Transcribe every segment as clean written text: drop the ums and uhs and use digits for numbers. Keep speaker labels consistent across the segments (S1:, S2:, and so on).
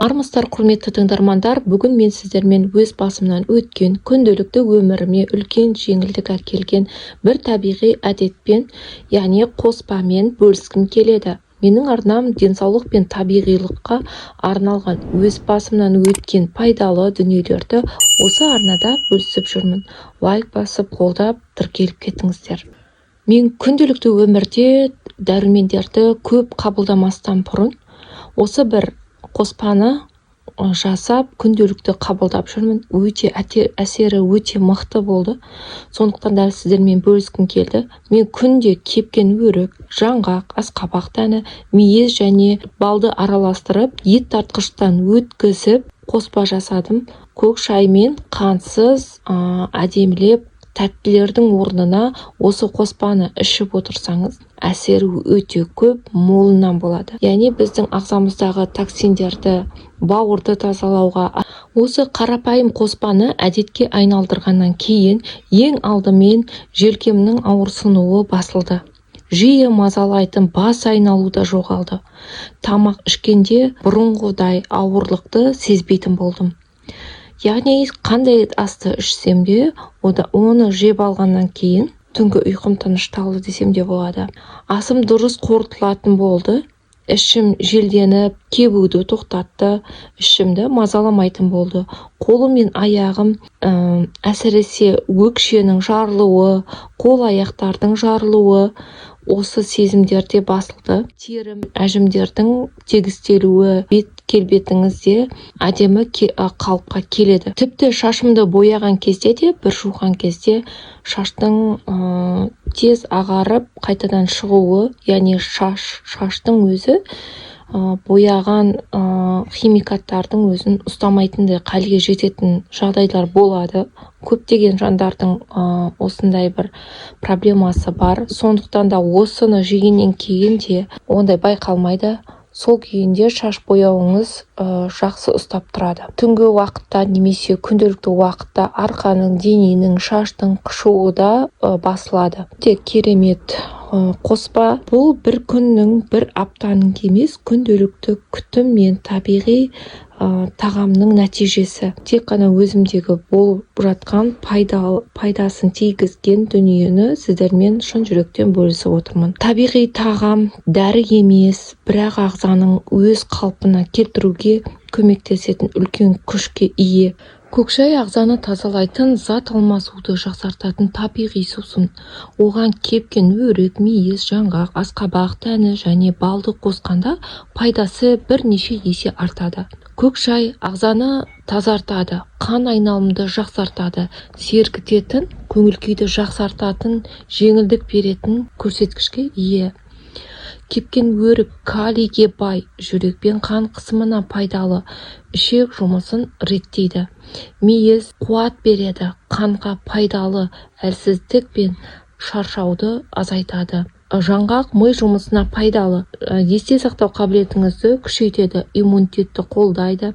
S1: Армысыздар, құрметті тыңдармандар! Бүгін мен сіздермен өз басымнан өткен, күнделікті өміріме үлкен жеңілдік әкелген бір табиғи әдетпен, яғни қоспамен бөліскім келеді. Менің арнам денсаулық пен табиғилыққа арналған. Өз басымнан өткен пайдалы дүниелерді осы арнада бөлісіп жүрмін. Лайк басып, қолдап, тіркеліп кетіңіздер. Мен күнделікті өмірде дәрумендерді көп қабылдамастан бұрын осы бір қоспаны жасап, күнделікті қабылдап жүрмін. Өте әсері өте мықты болды, сондықтан да сіздермен бөліскім келді. Мен күнде кепкен өрік, жаңғақ, асқабақ дәні, мейіз және балды араластырып, ет тартқыштан өткізіп, қоспа жасадым. Көк шаймен қантсыз, әдемілеп, тәттілердің орнына осы қоспаны ішіп отырсаңыз, әсері өте көп, молынан болады. Яғни біздің ағзамыздағы токсиндерді, бауырды тазалауға. Осы қарапайым қоспаны әдетке айналдырғаннан кейін ең алдымен желкемнің ауырсынуы басылды, жиі мазалайтын бас айналу да жоғалды. Тамақ ішкенде бұрынғыдай ауырлықты сезбейтін болдым. Яғни қандай асты ішсем де, оны жеп алғаннан кейін түнгі ұйқым тынышталды десем де болады. Асым дұрыс қорытылатын болды, ішім желденіп кебуді тоқтатты, ішімді мазаламайтын болды. Қолым мен аяғым, әсіресе өкшенің жарылуы, қол аяқтардың жарылуы, осы сезімдер де басылды. Терім, әжімдердің тегістелуі, бет келбетіңіз де әдемі қалыпқа келеді. Тіпті шашымды бояған кезде де, бір жуған кезде шаштың тез ағарып, қайтадан шығуы, яғни шаштың өзі бояған химикаттардың өзін ұстамайтындай халге жететін жағдайлар болады. Көптеген жандардың осындай бір проблемасы бар. Сондықтан да осыны жегеннен кейін де ондай байқалмайды. Сол күйінде шаш бояуыңыз жақсы ұстап тұрады. Түнгі уақытта немесе күнделікті уақытта арқаның, дененің, шаштың қышуы да басылады. Өте керемет қоспа. Бұл бір күннің, бір аптаның емес, күнделікті күтім мен табиғи тағамның нәтижесі. Тек қана өзімдегі болып жатқан пайдасын тигізген дүниені сіздермен шын жүректен бөлісіп отырмын. Табиғи тағам дәрі емес, бірақ ағзаның өз қалпына келтіруге көмектесетін үлкен күшке ие. Көк шай ағзаны тазалайтын, зат алмасуды жақсартатын табиғи сусын. Оған кепкен өрік, мейіз, жаңғақ, асқабақ дәні және балды қосқанда пайдасы бірнеше есе артады. Көк шай ағзаны тазартады, қан айналымды жақсартады, сергітетін, көңіл күйді жақсартатын, жеңілдік беретін көрсеткішке ие. Кепкен өрік калийге бай, жүрек пен қан қысымына пайдалы, ішек жұмысын реттейді. Мейіз қуат береді, қанға пайдалы, әлсіздік пен шаршауды азайтады. Жаңғақ ми жұмысына пайдалы, есте сақтау қабілетіңізді күшейтеді, иммунитетті қолдайды.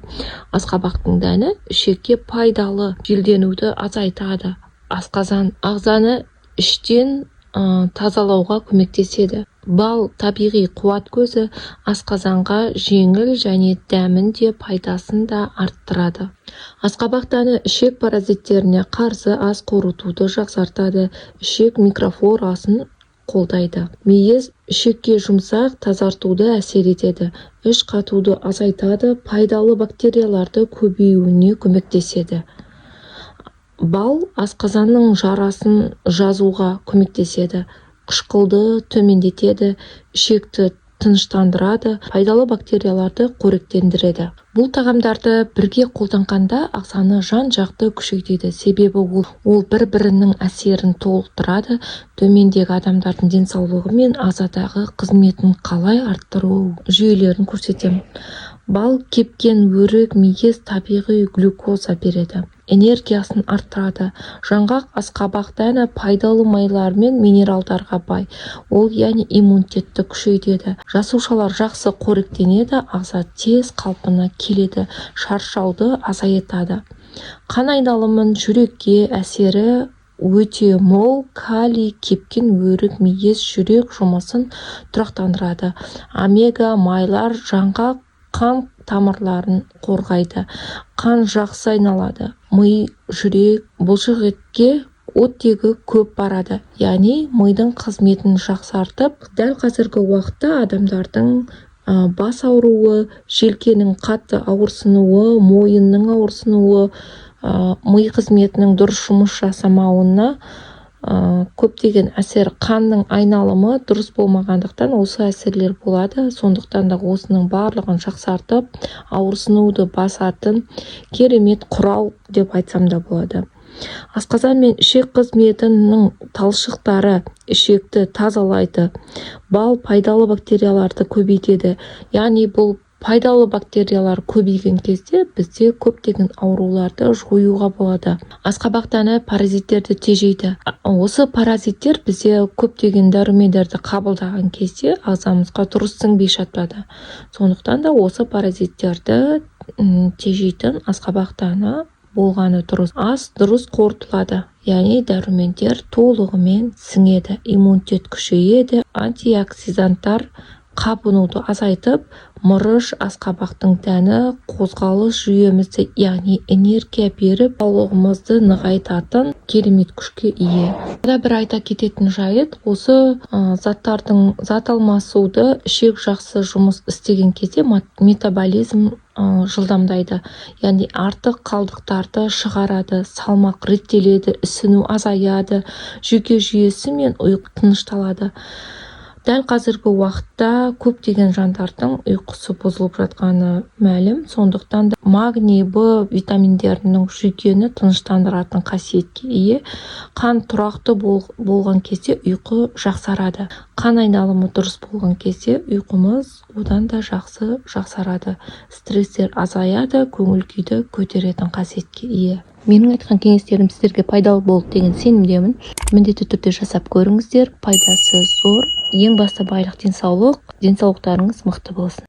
S1: Асқабақтың дәні ішекке пайдалы, желденуді азайтады. Асқазан ағзаны іштен тазалауға көмектеседі. Бал табиғи қуат көзі, асқазанға жеңіл және дәмін де, пайдасын да арттырады. Асқабақ дәні ішек паразиттеріне қарсы, ас қорытуды жақсартады, ішек микрофлорасын қолдайды. Мейіз ішекке жұмсақ, тазартуды әсер етеді, іш қатуды азайтады, пайдалы бактерияларды көбеюіне көмектеседі. Бал асқазанның жарасын жазуға көмектеседі, қышқылды төмендетеді, ішекті тыныштандырады, пайдалы бактерияларды қоректендіреді. Бұл тағамдарды бірге қолданғанда ағзаны жан-жақты күшейтеді, себебі ол бір-бірінің әсерін толықтырады. Төмендегі адамдардың денсаулығы мен ағзадағы қызметін қалай арттыру жүйелерін көрсетемін. Бал, кепкен өрік, мейіз табиғи глюкоза береді, энергиясын арттырады. Жаңғақ, асқабақ дәні пайдалы майлар мен минералдарға бай, ол, яғни, иммунитетті күшейтеді. Жасушалар жақсы қоректенеді, ағза тез қалпына келеді, шаршауды азайтады. Қан айналымын, жүрекке әсері. Өте мол калий, кепкен өрік, мейіз жүрек жұмысын тұрақтандырады. Омега майлар жаңғақ қан тамырларын қорғайды, қан жақсы айналады, ми, жүрек, бұлшық етке оттегі көп барады, яғни мидың қызметін жақсартып. Дәл қазіргі уақытта адамдардың бас ауруы, желкенің қатты ауырсынуы, мойынның ауырсынуы, ми қызметінің дұрыс жұмыс жасамауына көптеген әсер, қанның айналымы дұрыс болмағандықтан осы әсерлер болады. Сондықтан да осының барлығын жақсартып, ауырсынуды басатын керемет құрал деп айтсам да болады. Асқазан мен ішек қызметінің талшықтары ішекті тазалайды. Бал пайдалы бактерияларды көбейтеді, яғни бұл пайдалы бактериялар көбейген кезде бізде көптеген ауруларды жоюға болады. Асқабақ дәні паразиттерді тежейді. Осы паразиттер бізде көптеген дәрумендерді қабылдаған кезде ағзамызға дұрыс сіңбей жатады. Сондықтан да осы паразиттерді тежейтін асқабақ дәні болғаны дұрыс. Ас дұрыс қорытылады, яғни дәрумендер толығымен сіңеді, иммунитет күшейеді. Антиоксиданттар қабынуды азайтып, мырыш, асқабақтың дәні қозғалыс жүйемізді, яғни энергия беріп, саулығымызды нығайтатын керемет күшке ие. Тағы бір айта кететін жайт: осы заттардың зат алмасуды ішек жақсы жұмыс істеген кезде метаболизм жылдамдайды, яғни артық қалдықтарды шығарады, салмақ реттеледі, ісіну азаяды, жүйке жүйесі мен ұйқы тынышталады. Дәл қазіргі уақытта көптеген жандардың ұйқысы бұзылып жатқаны мәлім. Сондықтан да магний, Б витаминдерінің жүйкені тыныштандыратын қасиетке ие. Қан тұрақты болған кезде ұйқы жақсарады. Қан айналымы дұрыс болған кезде ұйқымыз одан да жақсы жақсарады, стресстер азаяды, көңіл күйді көтеретін қасиетке ие. Менің айтқан кеңестерім сіздерге пайдалы болды деген сенімдемін. Міндетті түрде жасап көріңіздер, пайдасы зор. Ең басты байлық – денсаулық. Денсаулықтарыңыз мықты болсын.